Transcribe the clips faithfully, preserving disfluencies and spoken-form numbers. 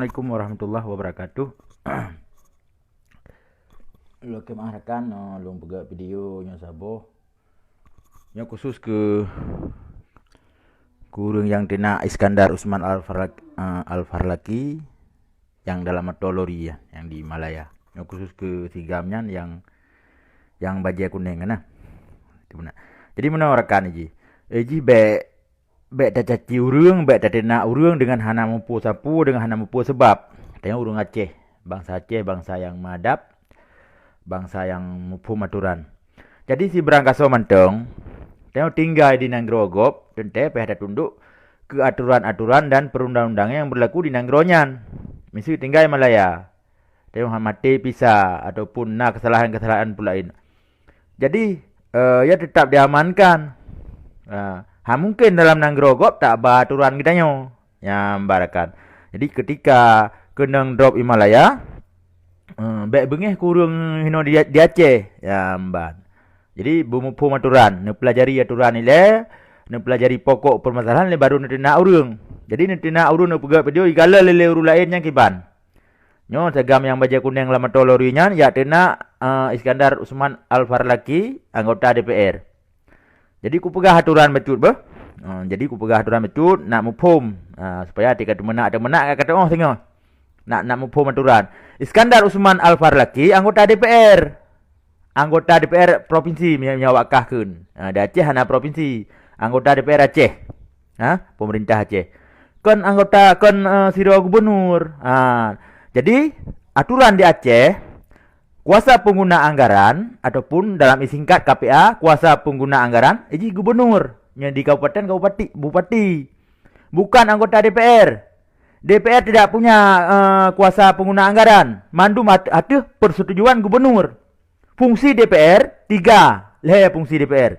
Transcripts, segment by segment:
Assalamualaikum warahmatullahi wabarakatuh. Lôn keumaaf rakan, eh, lôn peugah video nyoe saboh. Nyoe khusus keu, keu ureuëng nyang teunak Iskandar Usman Al-Farlak-, eh, Al-Farlaki nyang dalam moto lori ya, nyang di Malaya. Nyoe khusus keu si GAM nyan nyang, nyang bajée kunéng kan, nah. Itu beuna. Jadi meunoe rakan jih. Eh, jih bék bék tacaci ureuëng, bék tateunak ureuëng deungon hana muphom sapeue, deungon hana muphom seubab. Tanyoe ureuëng Aceh, bansa Aceh, bansa nyang meuadab, bansa nyang muphom atoran. Jadi sibrang gasoe mantong, tanyoe tinggai di nanggroe gob, teuntée payah tatundok keu atoran-atoran dan perundang-undangan nyang beurlaku di nanggroe nyan. Miseue tinggai Malaya, tanyoe han maté pisa ataupun na keusalahan-keusalahan peulaén. Jadi, eh, ya teutap diamankan. Ah, han mungken dalam nanggroe gob taba atoran geutanyoe. Nyang barakan. Jadi ketika keunong drop i Malaya, eh, bék beungéh keu ureuëng hinoe di, di Aceh. Nyang ban. Jadi beumuphom atoran, neupeulajari atoran ilée, neupeulajari pokok permasalahan lé baru neuteunak ureuëng. Jadi neuteunak ureuëng neupeugah video igala lé ureuëng laén nyang kiban. Nyoe si GAM nyang bajée kunéng lam moto lori nyan, jak teunak, eh, Iskandar Usman Al-Farlaki, anggota D P R. Jadi kupeugah atoran bacut beuh. Eh, jadi kupeugah atoran bacut, nak muphom. Ah, supaya tika teumeunak-teumeunak ka kateuoh singoh. Nak, nak muphom atoran. Iskandar Usman Al-Farlaki, anggota D P R. Anggota D P R provinsi, mi-, mi awak kah kheun. Ah, di Aceh hana provinsi. Anggota D P R Aceh. Ha, pemerintah Aceh. Kon anggota, kon, eh, sidroe gubernur. Ha, jadi aturan di Aceh, kuasa pengguna anggaran ataupun dalam isingkat K P A, kuasa pengguna anggaran, eh, jih gubernur. Nyang di kabupaten, kabupaten, bupati. Bukan anggota D P R. D P R tidak punya, eh, kuasa pengguna anggaran. Mandum at-, ateueh persetujuan gubernur. Fungsi D P R tiga, lhée fungsi D P R.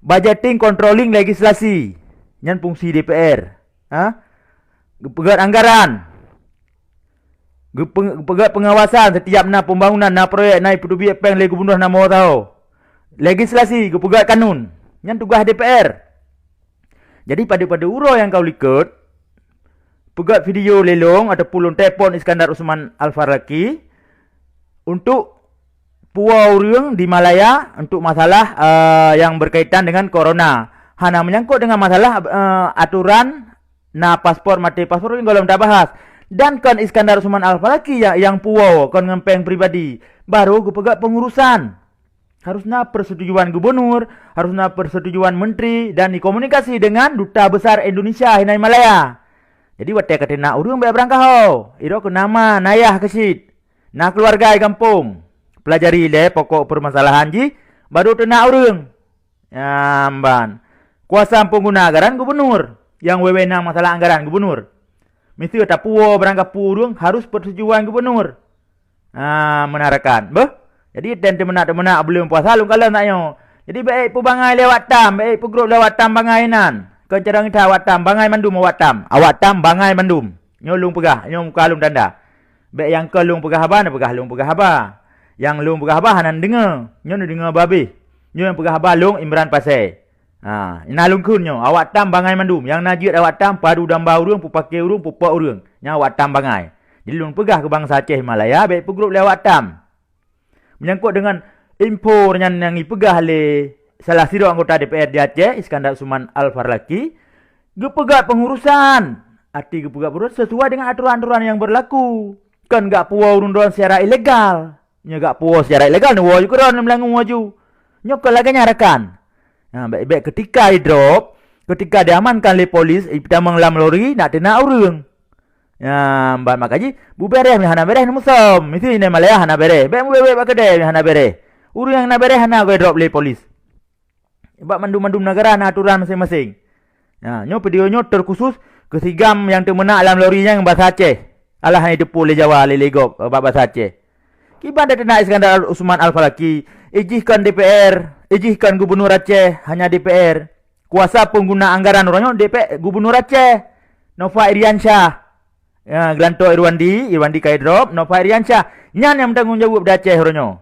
Budgeting, controlling, legislasi. Nyan fungsi D P R. Ha? Geupeugét anggaran. Geupe-, geupeugét pengawasan setiap na pembangunan, na proyek, na ipeudubiet péng lé gubernur na meuwoe. Legislasi, geupeugét kanun. Nyan tugaih D P R. Jadi pada-pada uroe nyang ka likot, peugét video lé lôn ataupun lôn telepon Iskandar Usman Al-Farlaki untuk puwoe ureuëng di Malaya untuk masalah, eh, yang berkaitan dengan corona. Hana menyangkut dengan masalah, eh, aturan na paspor maté paspor, nyan gohlom tabahas. Dan kon Iskandar Usman Al-Farlaki nyang, nyang puwoe, kon ngon péng pribadi. Baru geupeugét pengurusan. Harus na persetujuan gubernur, harus na persetujuan menteri dan dikomunikasi dengan duta besar Indonesia hinan Malaya. Jadi watée kateunak ureuëng bék beurangkaho, idok keu nama nayah keusit. Na keuluwarga di gampông. Peulajari lé pokok permasalahan jih, baru teunak ureuëng. Nyang ban. Kuasa pengguna anggaran gubernur. Nyang wewenang masalah anggaran gubernur. Miseue tapuwoe beurangkapeue ureuëng harus persetujuan gubernur. Ah, meunarakan. Beuh? Jadi dan teumeunak-teumeunak buleuen puasa lôn kalon nak nyoe. Jadi bék peubangai lé awak tam, bék peugrôp lé awak tam bangai nan. Kon carông that awak tam, bangai mandum awak tam. Awak tam bangai mandum. Nyoe lôn peugah, nyoe muka lôn tanda. Bék nyang kon lôn peugah haba, neupeugah lôn peugah haba. Nyang lôn peugah haba hana neudeungoe. Nyoe neudeungoe babeh. Nyoe nyang peugah haba lôn Imran Pasé. Ha, na lôn kheun nyoe, awak tam bangai mandum. Nyang na jeuet awak tam, padu damba ureuëng, peupaké ureuëng, peupak ureuëng. Nyan awak tam bangai. Jadi lôn peugah keu bansa Aceh Malaya, bék peugrôp lé awak tam. Menyangkut dengan info nyan nyang ipeugah lé salah sidroe anggota D P R di Aceh, Iskandar Usman Al-Farlaki, geupeugét pengurusan. Arti geupeugét pengurusan sesuai dengan aturan-aturan yang berlaku. Kon gak puwoe ureuëng droen secara ilegal. Nyoe gak puwoe secara ilegal, neuwoe ju keudroe, neumeulangô ju. Nyoe kon lagée nyan rakan. Ha, bék-bék keutika idrop, keutika diamankan lé polis, ipeutamong lam lori, nak teunak ureuëng. Nyang ban maka jih, beubeureh meuhana beureh neumusom. Miseue inai Malaya hana beureh. Bék mubék-bék bak keudée meuhana beureh. Ureuëng nyang na beureh hana geuidrop lé polis. Bak mandum-mandum nagara na aturan maséng-maséng. Nah, nyoe video nyoe teukhusos keu si GAM nyang teumeunak lam lori nyan basa Aceh. Alah hana jiteupeue lé Jawa lé, lé gob bak basa Aceh. Kiban teunak Iskandar Usman Al-Falaki, ijih kon D P R, ijih kon gubernur Aceh, hanya D P R. Kuasa pengguna anggaran uroe nyoe D P R, gubernur Aceh, Nova Iriansyah. Ya, geulantoe Irwandi, Irwandi ka idrop, Nova Iriansyah. Nyan nyang meutanggong jaweueb di Aceh uroe nyoe.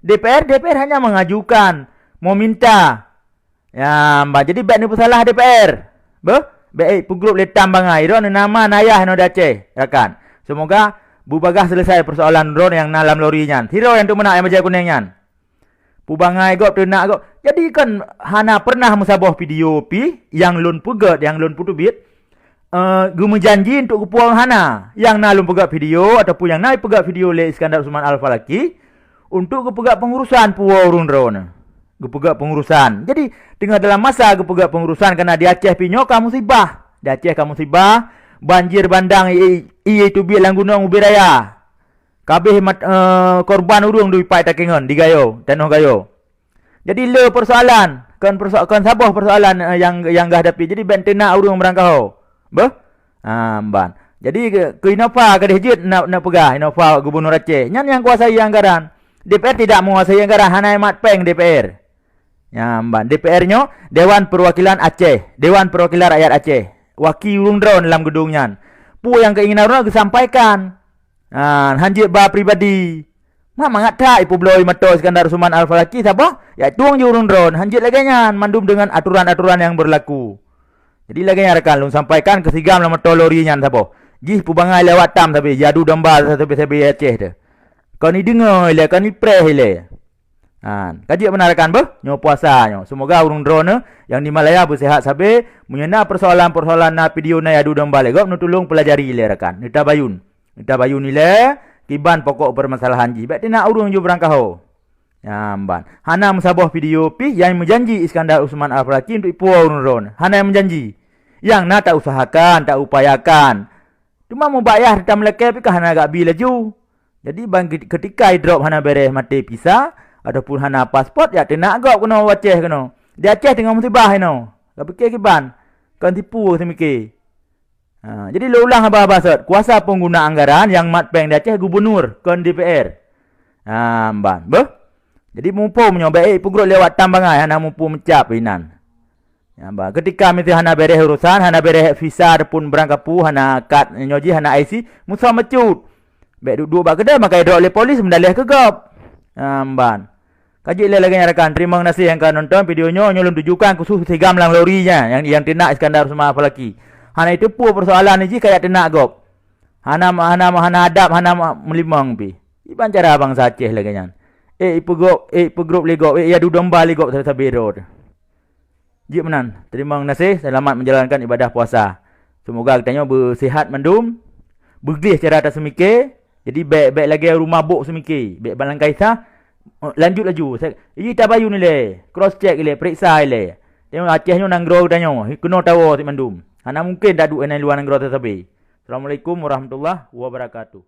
D P R, D P R hanya mengajukan, meminta. Ya, bah, jadi bék neupeusalah D P R. Beuh? Bék peugrôp lé tam bangai. Droeneuh na ma na yah inoe di Aceh, rakan. Seumoga beubagaih seuleusai peusoalan droeneuh nyang na lam lori nyan. Sidroe nyang teumeunak nyang bajèe kunèng nyan. Peubangai gob, teunak gob. Jadi kan hana pernah meusaboh video pih nyang lôn peugèt, nyang lôn peuteubiet, eh, geumeujanji untuk geupuwoe hana. Nyang na lôn peugèt video ataupun nyang na jipeugèt video lé Iskandar Usman Al-Falaki untuk geupeugèt pengurusan puwoe ureueng droeneuh. Geupeugèt pengurusan. Jadi, teungoh dalam masa geupeugèt pengurusan, karena di Aceh pih nyoe ka musibah. Di Aceh ka musibah, banjir bandang ié, ié teubiet lam gunong ubé raya. Kabéh mat-, eh, korban ureueng di Paet Takengon, di Gayo, tanoh Gayo. Jadi le peusoalan, kon peuso-, kon saboh peusoalan, eh, nyang, nyang geuhadapi. Jadi bèk teunak ureueng meurangkaho. Beuh? Ah, mban. Jadi keu, keu Innova keudéh jeuet na, na peugah, Innova Gubernur Aceh. Nyan nyang kuasai anggaran. D P R tidak menguasai anggaran, hana mat péng D P R. Nyan mban. D P R nyoe Dewan Perwakilan Aceh, Dewan Perwakilan Rakyat Aceh. Waki ureueng droeneuh lam geudong nyan. Peue nyang keinginan droeneuh geusampaikan. Ah, hanjeuet ba pribadi. Mak mangat that ipeubloe mantong Iskandar Usman Al-Falaki saboh, jak tueng jih ureueng droeneuh, hanjeuet lagèe nyan, mandum deungon aturan-aturan nyang beurlaku. Jadi lagèe nyan rakan lôn sampaikan keu si GAM lam mantong lori nyan saboh. Jih peubangai lé awak tam sabe, jiadu domba sabe-sabe Aceh teuh. Kon ideungoe ilèe, kon ipreh ilèe. Han, ka jeuet meunan rakan beuh, nyoe puasa nyoe. Seumoga ureueng droeneuh nyang di Malaya beuseuhat sabe, meunyoe na peusoalan-peusoalan na video na jiadu domba lé gob, neutulông peulajari ilèe rakan. Neutabayun. Neutabayun ilèe, kiban pokok peumasalahan jih. Bèk teunak ureueng jeuet beurangkaho. Nyan ban. Hana meusaboh video pih nyang meujanji Iskandar Usman Al-Falaki untuk ipuwoe ureueng droeneuh. Hana nyang meujanji. Nyang na tausahakan, taupayakan. Teuma mubak yah teutam lakèe pih ka hana geubi laju. Jadi ban keutika idrop hana bèrèh maté visa ataupun hana paspot, jak teunak gob keunoe u Aceh keunoe. Di Aceh teungoh musibah inoe. Geupiké kiban, kon tipu seumiké. Ha, jadi lôn ulang haba-haba sot, kuasa peungguna anggaran nyang mat péng di Aceh gubunur, kon D P R. Ha, mban. Beuh? Jadi muphom nyoe bèk ék peugrôp lé awak tam bangai, hana muphom meucap inan. Ya, ba, keutika miseue hana bèrèh urosan, hana bèrèh visa ataupun beurangkapeue, hana kad nyoe jih, hana I C, musoh meucut. Bèk duek-duek bak keudè, maka idrop lé polis meudalèh keu gob. Nyan ban. Ka jeuet lé lagèe nyan rakan, teurimong gaséh nyang ka nonton video nyoe, nyoe lôn tujukan khusos si GAM lam lori nyan, nyang, nyang teunak Iskandar Usman Falaki. Hana iteupeue peusoalan jih ka jak teunak gob. Hana, hana, hana adab, hana meulimong pih. Kiban cara bansa Aceh lagèe nyan. Ék ipeugrôp, ék ipeugrôp lé gob, ék iyadu domba lé gob sabe-sabe droe. Jeuet meunan, teurimong gaséh, seulamat menjalankan ibadah puasa. Seumoga geutanyoe beuseuhat mandum, beugleh cara taseumiké, jadi bèk, bèk lagèe ureueng mabök seumiké, bèk balangkai sah, lanjut laju. Sa-, iji tabayun ilèe, cross check ilèe, peuriksa ilèe. Tanyoe Aceh nyoe nanggroe geutanyoe, keunoe tawoe simandum. Hana mungken taduek inan luwa nanggroe sabe-sabe. Assalamualaikum warahmatullahi wabarakatuh.